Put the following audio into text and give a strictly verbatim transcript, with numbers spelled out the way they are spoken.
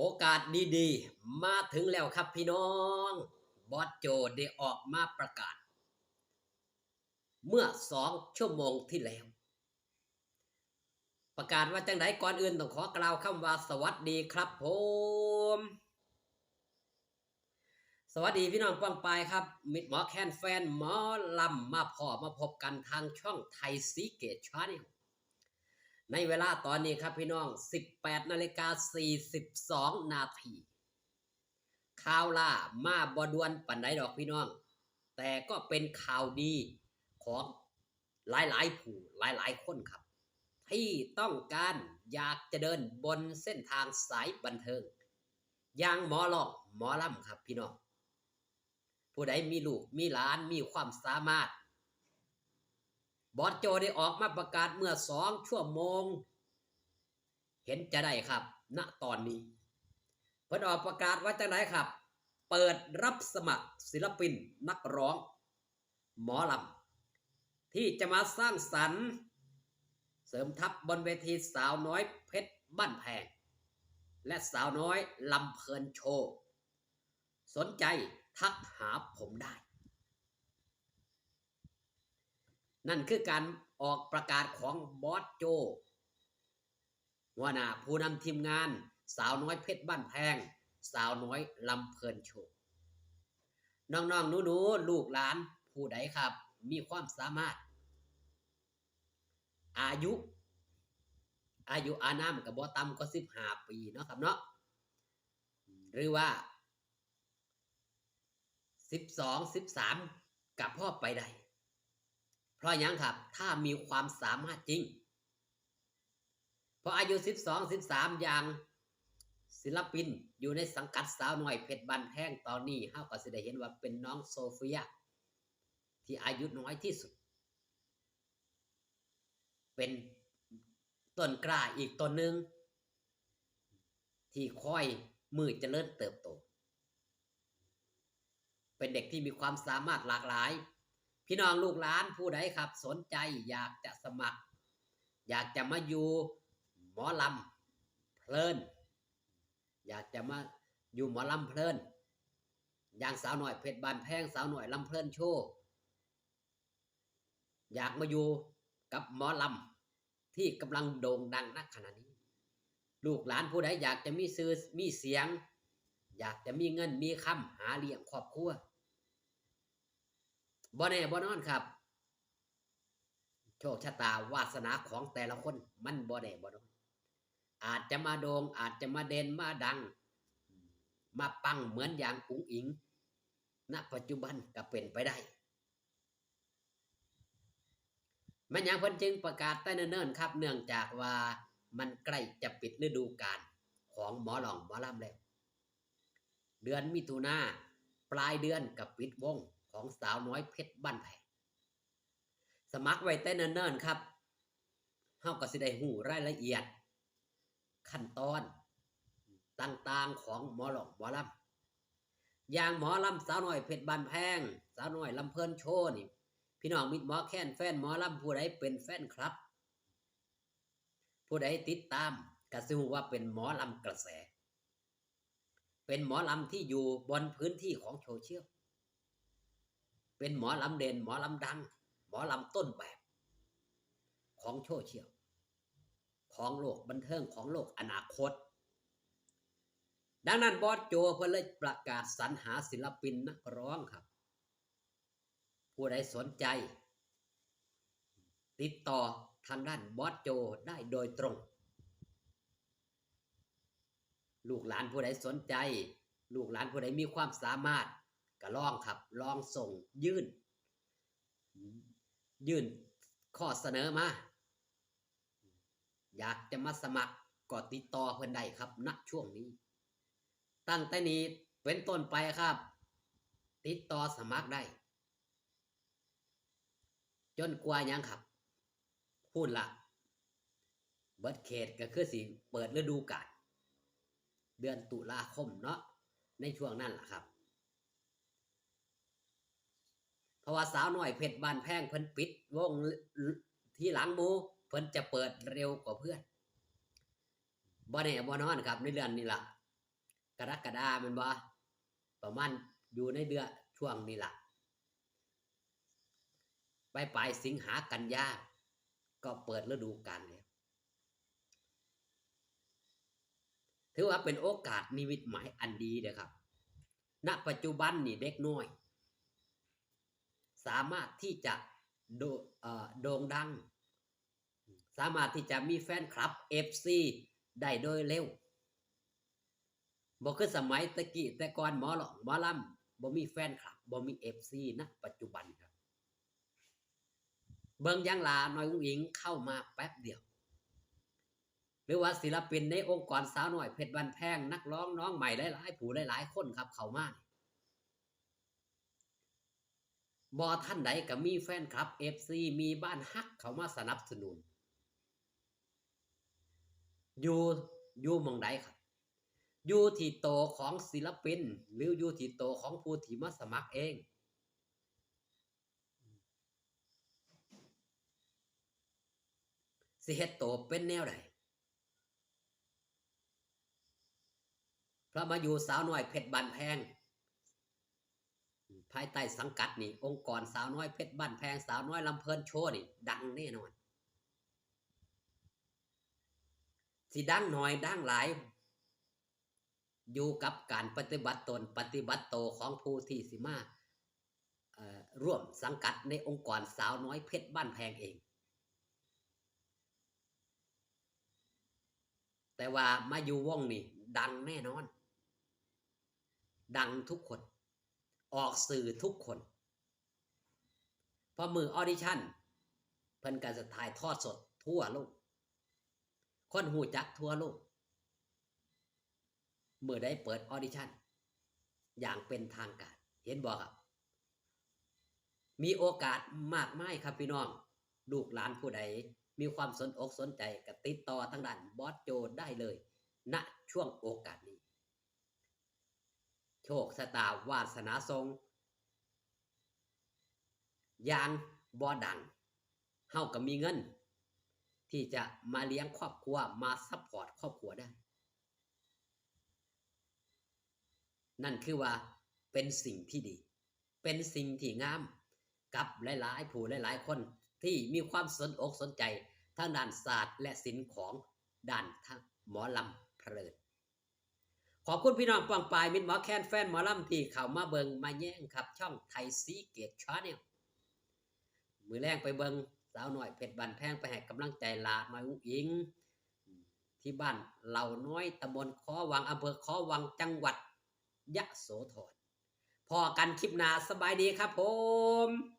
โอกาสดีๆ มาถึงแล้วครับพี่น้อง บอสโจได้ออกมาประกาศ เมื่อสองชั่วโมงที่แล้ว ประกาศว่าจังได ก่อนอื่นต้องขอกล่าวคำว่าสวัสดีครับผม สวัสดีพี่น้องป้องปายครับ มิตรหมอแคนแฟนหมอลำมาพ้อมาพบกันทางช่องไทยซีเกตชาแนล ในเวลาตอนนี้ครับพี่น้อง สิบแปดนาฬิกาสี่สิบสองนาที ข่าวล่ามาบ่ด่วนปานใดดอกพี่น้อง แต่ก็เป็นข่าวดีของหลายๆผู้หลายๆคนครับ ที่ต้องการอยากจะเดินบนเส้นทางสายบันเทิง อย่างหมอร้องหมอลำครับพี่น้อง ผู้ใดมีลูกมีหลานมีความสามารถ บอสโจได้ออกมาประกาศเมื่อสองชั่วโมง เห็นจะได้ครับ ณ ตอนนี้ เพิ่นออกประกาศว่าจังไดครับ เปิดรับสมัครศิลปินนักร้อง หมอลำ ที่จะมาสร้างสรรค์ เสริมทัพบนเวทีสาวน้อยเพชรบ้านแพง และสาวน้อยลำเพลินโชว์ สนใจทักหาผมได้ นั่นคือการออกประกาศของบอสโจ หัวหน้าผู้นำทีมงาน สาวน้อยเพชรบ้านแพง สาวน้อยลำเพลินโชว์ น้องๆหนูๆลูกหลานผู้ใดครับ มีความสามารถ อายุ อายุอานามก็บ่ต่ำกว่าสิบห้าปีเนาะครับเนาะ หรือว่า สิบสอง สิบสาม ก็พอไปได้ เพราะหยังครับ ถ้ามีความสามารถจริง เพราะอายุสิบสอง สิบสาม อย่างศิลปินอยู่ในสังกัดสาวน้อยเพชรบ้านแพงตอนนี้ เฮาก็สิได้เห็นว่าเป็นน้องโซเฟีย ที่อายุน้อยที่สุด เป็นต้นกล้าอีกต้นหนึ่ง ที่คอยมือเจริญเติบโต เป็นเด็กที่มีความสามารถหลากหลาย พี่น้องลูกหลานผู้ใดครับ สนใจอยากจะสมัคร อยากจะมาอยู่หมอลำเพลิน อยากจะมาอยู่หมอลำเพลิน อย่างสาวน้อยเพชรบ้านแพง สาวน้อยลำเพลินโชว์ อยากมาอยู่กับหมอลำที่กำลังโด่งดังณขณะนี้ ลูกหลานผู้ใดอยากจะมีชื่อมีเสียง อยากจะมีเงินมีคำหาเลี้ยงครอบครัว บ่แน่บ่นอนครับ โชคชะตาวาสนาของแต่ละคนมันบ่แน่บ่นอน อาจจะมาโด่ง อาจจะมาเด่นมาดัง มาปังเหมือนอย่างอุ๋งอิ๋ง ณ ปัจจุบันก็เป็นไปได้ แม่นหยังเพิ่นจึงประกาศแต่เนิ่นๆครับ เนื่องจากว่ามันใกล้จะปิดฤดูกาลของหมอร้องหมอลำแล้ว เดือนมิถุนาปลายเดือนก็ปิดวงของสาวน้อยเพชรบ้านแพง สมัครไว้แต่เนิ่นๆครับ เฮาก็สิได้ฮู้รายละเอียด ขั้นตอนต่างๆของหมอร้องหมอลำ อย่างหมอลำสาวน้อยเพชรบ้านแพง สาวน้อยลำเพลินโชว์นี่ พี่น้องมิตรหมอแคนแฟนหมอลำผู้ใดเป็นแฟนคลับ ผู้ใดติดตามก็สิฮู้ว่าเป็นหมอลำกระแส เป็นหมอลำที่อยู่บนพื้นที่ของโซเชียล เป็นหมอลำเด่น หมอลำดัง หมอลำต้นแบบ ของโซเชียล ของโลกบันเทิง ของโลกอนาคต ดังนั้นบอสโจเพิ่นเลยประกาศสรรหาศิลปินนักร้องครับ ผู้ใดสนใจ ติดต่อทางด้านบอสโจได้โดยตรง ลูกหลานผู้ใดสนใจ ลูกหลานผู้ใดมีความสามารถ ก็ลองครับ ลองส่งยื่น ยื่นข้อเสนอมา อยากจะมาสมัครก็ติดต่อเพิ่นได้ครับ ณ ช่วงนี้ ตั้งแต่นี้เป็นต้นไปครับ ติดต่อสมัครได้ จนกว่าหยังครับ พู้นละ เบิดเขตก็คือสิเปิดฤดูกาล เดือนตุลาคมเนาะ ในช่วงนั้นล่ะครับ เพราะว่าสาวน้อยเพชรบ้านแพงเพิ่นปิดวงทีหลังหมู่ เพิ่นจะเปิดเร็วกว่าเพื่อน บ่แน่บ่นอนครับ ในเรื่องนี้ล่ะ กรกฎาแม่นบ่ ประมาณอยู่ในเดือนช่วงนี้ล่ะ ปลายๆ สิงหากันยา ก็เปิดฤดูกาลแล้ว ถือว่าเป็นโอกาสนิมิตหมายอันดีเด้อครับ ณ ปัจจุบันนี่เด็กน้อย สามารถที่จะโด- เอ่อ โด่งดัง สามารถที่จะมีแฟนคลับ เอฟซี ได้โดยเร็ว บ่คือสมัยตะกี้แต่ก่อนหมอร้องหมอลำบ่มีแฟนคลับ บ่มี เอฟซี ณ ปัจจุบันครับ เบิ่งอย่างหล่าน้อยอุ๋งอิ๋งเข้ามาแป๊บเดียว หรือว่าศิลปินในองค์กรสาวน้อยเพชรบ้านแพง นักร้องน้องใหม่หลายๆ ผู้หลายๆ คนครับเข้ามานี่ บ่ทันใดก็มีแฟนคลับ เอฟซี มีบ้านฮักเข้ามาสนับสนุน อยู่- อยู่หม่องใดครับ อยู่ที่โตของศิลปิน หรืออยู่ที่โตของผู้ที่มาสมัครเอง สิเฮ็ดโตเป็นแนวใด เพราะมาอยู่สาวน้อยเพชรบ้านแพง ภายใต้สังกัดนี่ องค์กรสาวน้อยเพชรบ้านแพง สาวน้อยลำเพลินโชว์นี่ ดังแน่นอน สิดังหน่อยดังหลาย อยู่กับการปฏิบัติตน ปฏิบัติโตของผู้ที่สิมา เอ่อ ร่วมสังกัดในองค์กรสาวน้อยเพชรบ้านแพงเอง แต่ว่ามาอยู่วงนี่ดังแน่นอน ดังทุกคน ออกสื่อทุกคน พอมื้อออดิชั่น เพิ่นก็จะถ่ายทอดสดทั่วโลก คนฮู้จักทั่วโลก มื้อใดเปิดออดิชั่น อย่างเป็นทางการ เห็นบ่ครับ มีโอกาสมากมายครับพี่น้อง ลูกหลานผู้ใดมีความสนอกสนใจก็ติดต่อทางด้านบอสโจได้เลย ณ ช่วงโอกาสนี้ โชคชะตาวาสนาส่ง อย่างบ่ดัง เฮาก็มีเงิน ที่จะมาเลี้ยงครอบครัว มาซัพพอร์ตครอบครัวได้ นั่นคือว่าเป็นสิ่งที่ดี เป็นสิ่งที่งาม กับหลายๆ ผู้หลายๆ คนที่มีความสนอกสนใจทางด้านศาสตร์และศิลป์ของด้านทางหมอลำเพลิน ขอบคุณพี่น้องป้องปายมิตรหมอแคนแฟนหมอลำที่เข้ามาเบิ่งมาแยงครับ ช่องไทยซีเกตชาแนล มื้อแลงไปเบิ่งสาวน้อยเพชรบ้านแพง ไปให้กำลังใจหลาน้อยอุ๋งอิ๋ง ที่บ้านเหล่าน้อย ตำบลขอวัง อำเภอขอวัง จังหวัดยะโสธร พ้อกันคลิปหน้า สบายดีครับผม